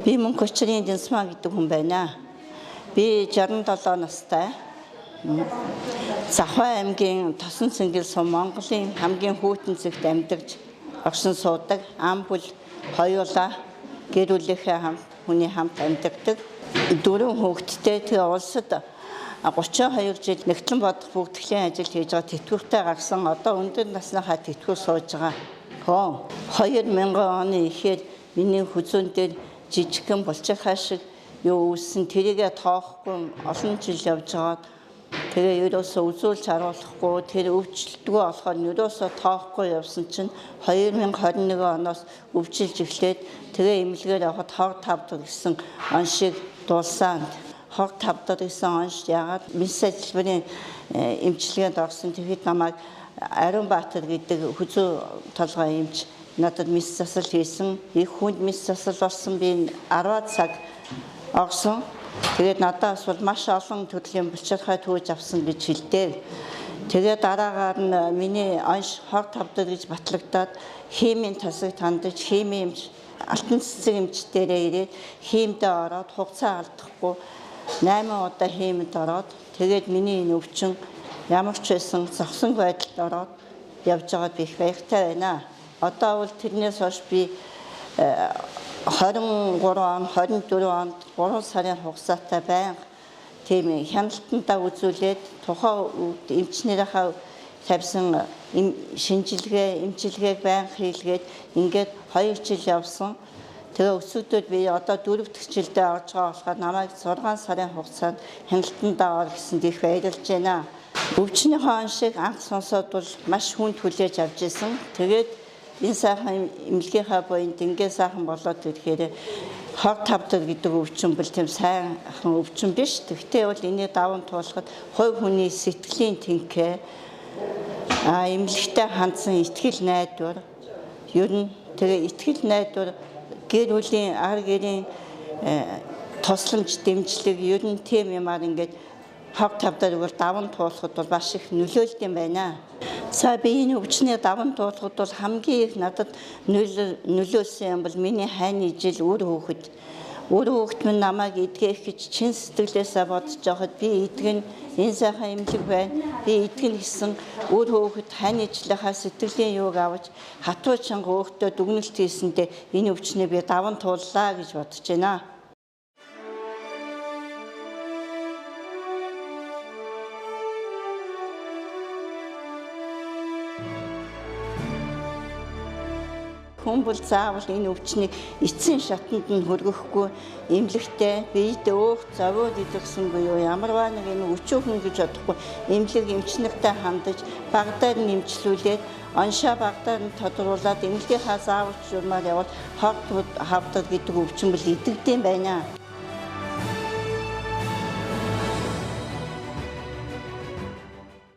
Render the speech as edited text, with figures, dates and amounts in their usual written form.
Би Мөнх-Учрын Дэнсмаа гэдэг хүн байна. Би 67 настай. Завхай аймгийн Тосон Цэнгэл сум Монголын хамгийн хүйтэн зэгт амьдарч оршин суудаг. Ам бүл хоёулаа гэр бүлийнхээ хамт хүний хамт амьдардаг. Дөрвөн хүүхэдтэй. Тэгээ улсад 32 жил нэгтлэн бодох бүртгэлийн ажил хийж байгаа тэтгэвртэй гарсан. Одоо өндөр насныхаа тэтгэвэр сууж байгаа. 2000 оны ихээр миний хүзүүн дээр жижигхэн булчирхай шиг юу үүссэн, тэрийгэ тоохгүй олон жил явж байгаад тэгээ ерөөсөө үзүүлж харуулахгүй, тэр өвчлөлтгүй болохоор ерөөсөө тоохгүй явсан чинь 2021 оноос өвчилж эхлээд тэгээ эмнэлгээр явахад хог тавдар гэсэн оншиг дуулсан. Хог тавдар гэсэн онш яагаад мэс ажилбарын эмчилгээнд орсон. Тэгэхэд намайг Ариунбаатар гэдэг хүзүү толгой эмч надад мэс засал хийсэн. Их хүнд мэс засал болсон. Би 10 цаг орсон. Тэгээд надаас бол маш олон төрлийн булчирхай түүж авсан гэж хэлдэг. Тэгээд дараагаар нь миний онш хог тавдар гэж батлагдаад химийн тасаг тандаж химийн эмч алтан цэцэг эмч дээрээ ирээд химдээ ороод хугацаа алдахгүй 8 удаа химэд ороод тэгээд миний энэ өвчин ямар ч байсан зогсон байдалд ороод явж байгаад би их баяртай байна. Одоо бол тэрнээс хойш би 23 он, 24 онд 3 сарын хугацаатай байнга тийм хяналтандаа үзүүлээд тухайн эмчнэрийнхээ тавьсан шинжилгээ, эмчилгээг байнга хийлгээд ингээд 2 жил явсан. Тэгээ өсөгдөөд би одоо 4 дахь жилдээ орж байгаа болохоор намайг 6 сарын хугацаанд хяналтандаа ор гэсэнд их баярлж байна. Өвчнийхөө оншиг анх сонсоод бол маш хүнд хүлээж авч исэн. Тэгээд энэ сайхан эмнэлгийнхаа буянд ингээд сайхан болоод ирэхээр хог тавдар гэдэг өвчин бол тийм сайхан өвчин биш. Тэгтээ бол энийг даван туулахад хувь хүний сэтгэлийн тэнхээ, эмнэлэгтэй хандсан итгэл найдвар, ер нь тэгээ итгэл найдвар, гэр бүлийн ар гэрийн тусламж дэмжлэг, ер нь тийм юмар ингээд хог тавдар бол даван туулахад бол маш их нөлөөлдөг юм байна. За би энэ өвчний даван туулахад бол хамгийн их надад нөлөөлсөн юм бол миний хайны жил үр хүүхэд. Үр хүүхэд минь намайг эдгэх гэж чин сэтгэлээсээ бодож байхад би эдгэн, энэ сайхан эмнэлэг байна. Би эдгэн гэсэн үр хүүхэд хайны жилийнхаа сэтгэлийн юуг авч хатуу чанга өөртөө дүгнэлт хийсэндээ энэ өвчнийг би даван тууллаа гэж бодож байна. Хүн бол заавал энэ өвчнийг эцсийн шатанд нь хөргөхгүй эмнэлэгтэй биедээ өөх зовиод идэгсэн буюу ямарваа нэг энэ өчүүхэн гэж бодохгүй эмнэлэг эмчнэртэй хандаж багадаар нь эмчлүүлээд оншоо багадаар нь тодруулаад эмнэлгийнхаа заавал журмаар явбал хог хавдар гэдэг өвчин бол идэгдэм байна.